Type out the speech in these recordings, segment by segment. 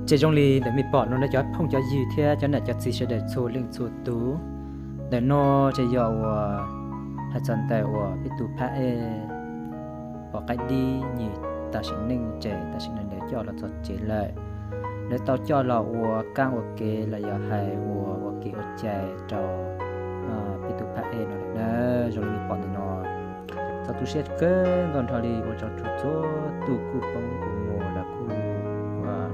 Ces zoo li ntawm mej pom no na cov phooj cov ywg thiab cov nam cov txiv sawv daws txhua leej txhua tus, ntawm no ces yog uas hais txog ntawm uas peb tus phab ej Pov Qaib Dib nws tam sim neej tsev, tam sim no lawv coj los txog tsev lawm. Lawv tau coj los ua kaab ua kev los yog hais ua ua kev ua cai rau peb tus phab ej no lawm na. Zoo li mej pom ntawm no, txaus tu siab kawg nkaus nrho li ua rau txhua txhua tus kuj poob kuj muag los kuj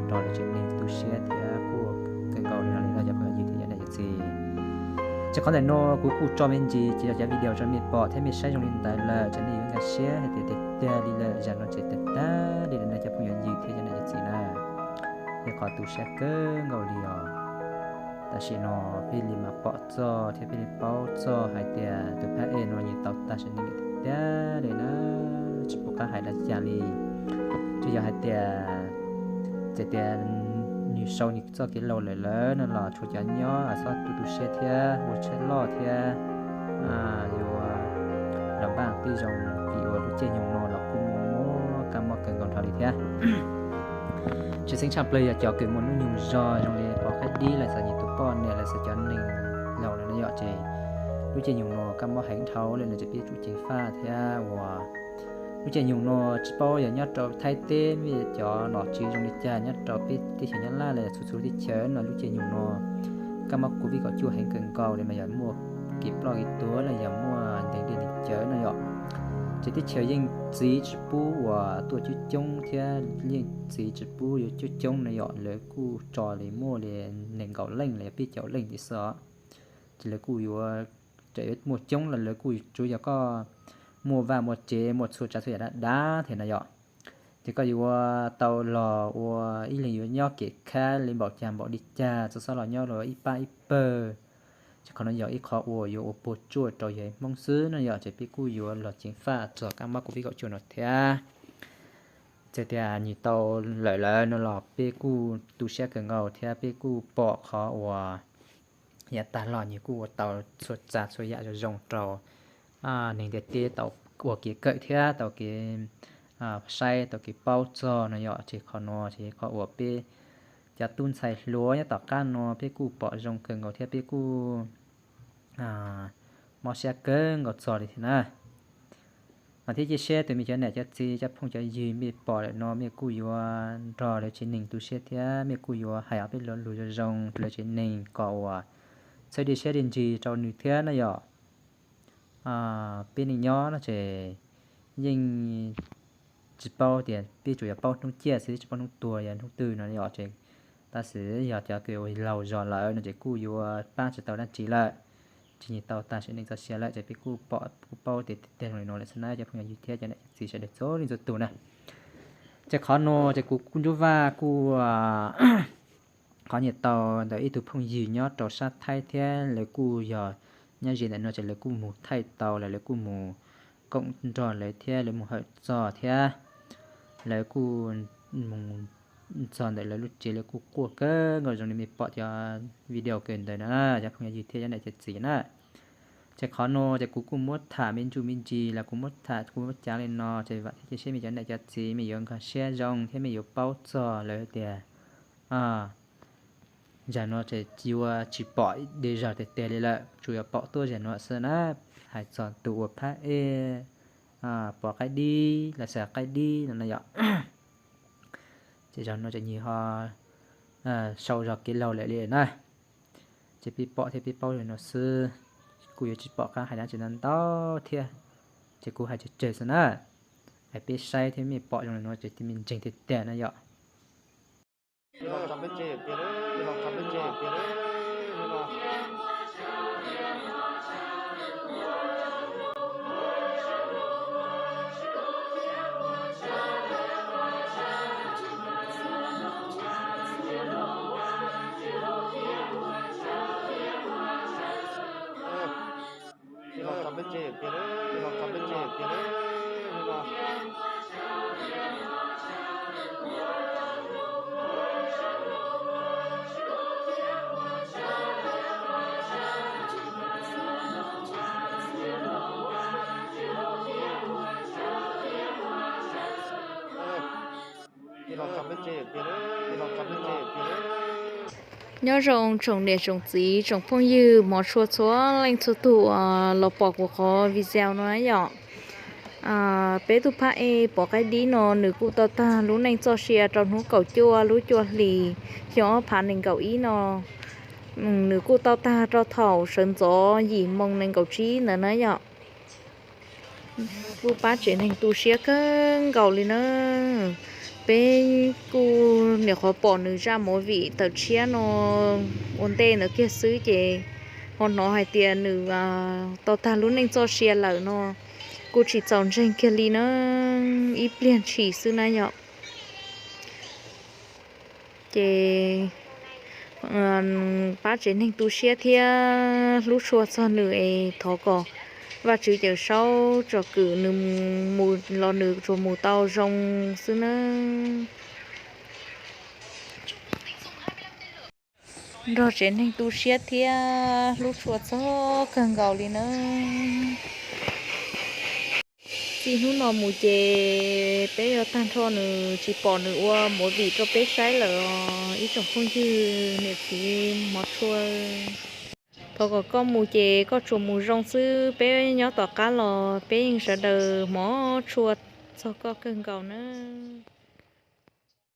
nrog lawv tsev neeg tu siab thiab quaj kawg nkaus li no li na cov phooj ywg thiab cov nam cov txiv. Ces qhov ntawm no kuv kuj tso me ntsis ces yog cov video rau mej pom thiab mej saib zoo li ntawd lawm ces nej yuav nkag siab hais tias tiag tiag li lawm, zam no ces tiag tiag li lawm na cov phooj ywg thiab cov nam cov txiv na. Yog qhov tu siab kawg nkaus li os. Tam sim no peb li mas pom txog thiab peb li paub txog hais tias tus phab ej no nws tau tag sim neej lawm tiag tiag li na, tsis pom qab hais li cas li. Tsuas yog hais tias, txawm tias nws sau nws txoj kev laus lawm lawm no los tshuav cov nyob xob tu tu siab thiab ua tshaj loj thiab yuav los npaj tib zoo vim uas lub caij nyoog no los kuj muaj muaj kab mob kawg nkaus nrho li thiab. Tshwj xeeb tshaj plaws yog cov kws muaj hnub nyoog zog zoo li Pov Qaib Dib los xav nws tus poj niam los xav cov neeg laus lawm no yom, ces lub caij nyoog no kab mob heev dhau li no ces peb tsum ceev faj thiab uas lub caij nyoog no tsis paub yog nyob rau Thaib teb mej cov nom tswv zoo li cas nyob rau peb teb chaws Nyab Laj los txhua txhua teb chaws no lub caij nyoog no kab mob Covid kaum cuaj heev kawg nkaus li mas yog muaj kev ploj kev tuag los yog muaj nteeg dej nteeg cawv no yom. Ces teb chaws yeej txwv tsis pub uas tuaj coob coob thiab yeej txwv tsis pub yuav coob coob no yom, lawv kuj tso li muaj li nees nkaum leej los yog peb caug leej ntawd xwb os. Ces lawv kuj yuav, txawm yuav muaj coob los lawv kuj tsuav yog koj muaj vaj muaj tsev muaj txhua tsav txhua yam dab dab thiab no yom. Ces koj yuav tau los ua ib leeg yuav nyob kev khab li npaum cas npaum li cas txhob xob los nyob ua ib pab ib pawg. Ces qhov no yog ib qho uas yuav ua puas tsuaj rau yawg Hmoob xwb no yom, ces peb kuj yuav los ceev faj txog kab mob Covid kaum cuaj no thiab. Txawm tias nws tau lawm lawm no los peb kuj tu siab kawg nkaus thiab peb kuj pom qhov uas yav tag los nws kuj ua tau txhua tsav txhua yam zoo zoo rau neeg ntiaj teb tau ua kev kawm thiab tau kev saib tau kev paub txog no yom. Ces qhov no ces qhov uas peb cov tub ntxhais hluas nyob tom qab no peb kuj pom zoo kawg nkaus thiab peb kuj mob siab kawg nkaus txog li thiab na. Mas thiab cia siab tias mej cov nam cov txiv cov phooj cov ywg mej pom lawm no mej kuj yuav nrog lawv tsev neeg tu siab thiab mej kuj yuav hais ob peb lo lus zoo zoo rau lawv tsev neeg kom uas txhawb siab dej ntsig rau nws thiab no yom. Peb neej nyob no ces yeej tsis paub tias peb tsuas yog paub hnub ciaj xwb tsis paub hnub tuag yog hnub twg no yom. Ces tab sis yog cov kws laus zog lawm no ces kuj yuav pab tsis tau dab tsi lawm, tsis nyiam tau tag sim neej txoj sia lawm ces peb kuj pom kuj paub tias tiag li no lawm xwb na cov phooj ywg thiab cov nam cov txiv sawv daws txhua leej txhua tus na. Ces qhov no ces kuv kuj Ntsuab Vaj kuj qhov nyiam tau ntawm ib tug phooj ywg nyob rau sab Thaib thiab lawv kuj yog nyob ze ntawm no ces lawv kuj mus thaij tau los lawv kuj mus koom nrog lawv thiab lawv mus hawm txog thiab Lawv kuj mus txog ntawm lawv lub tsev, lawv kuj quaj kawg nkaus zoo li mej pom cov video kawg ntawd na, cov phooj ywg thiab cov niam cov txiv na. Ces qhov no ces kuv kuj muab tham me ntsuj me ntsis los kuv muab tham kuv muab caav li no ces vam thiab cia siab mej cov niam cov txiv mej yuav nkag siab zoo thiab mej yuav paub txog lawv tias zag no ces yuav tsis pom deb zog tiag tiag li lawm, tsuas yuav pom tuaj zag no xwb na. Hais txog tus uas phab ej pom qaib dib los xav qaib dib no no yom. Ces zag no ces nws ho sau zog kev laug lawm li na. Ces peb pom thiab peb paub li no xwb, kuj yuav tsis pom qab hais dab tsi ntau ntau thiab. Ces kuv hais tsawg tsawg xwb na, es peb saib thiab mej pom zoo li no ces thiaj mej ntseeg tiag tiag na yom. Nyob zoo tsoom niam tsoom txiv tsoom phooj ywg hmov tshua txhua leej txhua tus uas los pom kuv qhov video no yom. Peb tug phab ej pom qaib dib no nws kuj tau tag lub neej txoj sia rau hnub kaum cuaj lub cuaj hlis xyoo ob phav nees nkaum ib no. Nws kuj tau tag rau thaum sawv ntxov yim moos nees nkaum tsib ntawd na yom. Kuj pab tsev neeg tu siab kawg nkaus li na. Peb kuj nyuam qhuav pom nws zaj movie tawm tshiab no ua ntej ntawd kiag xwb ces ho hnov hais tias nws tau tag lub neej txoj sia lawm no, kuj tsis txaus ntseeg kiag li na, ib pliag ntshis xwb na yom. Ces pab tsev neeg tu siab thiab hlub tshua txog nws es thov kom Vajtswv cawm saub tsom kwm nws mus los nws tsuas mus tau zoo xwb nawb. Nrog tsev neeg tu siab thiab hlub tshua txog kawg nkaus li nawb. Txij hnub no mus ces peb yuav tag nrho nws tsis pom nws ua movie rau peb saib lawm os ib tsoom phooj ywg niam txiv hmov tshua. Thov kom koj mus ces koj tsuas mus zoo xwb, peb nyob tom qab los peb yeej sawv daws hmov tshua txog koj kawg nkaus nawb.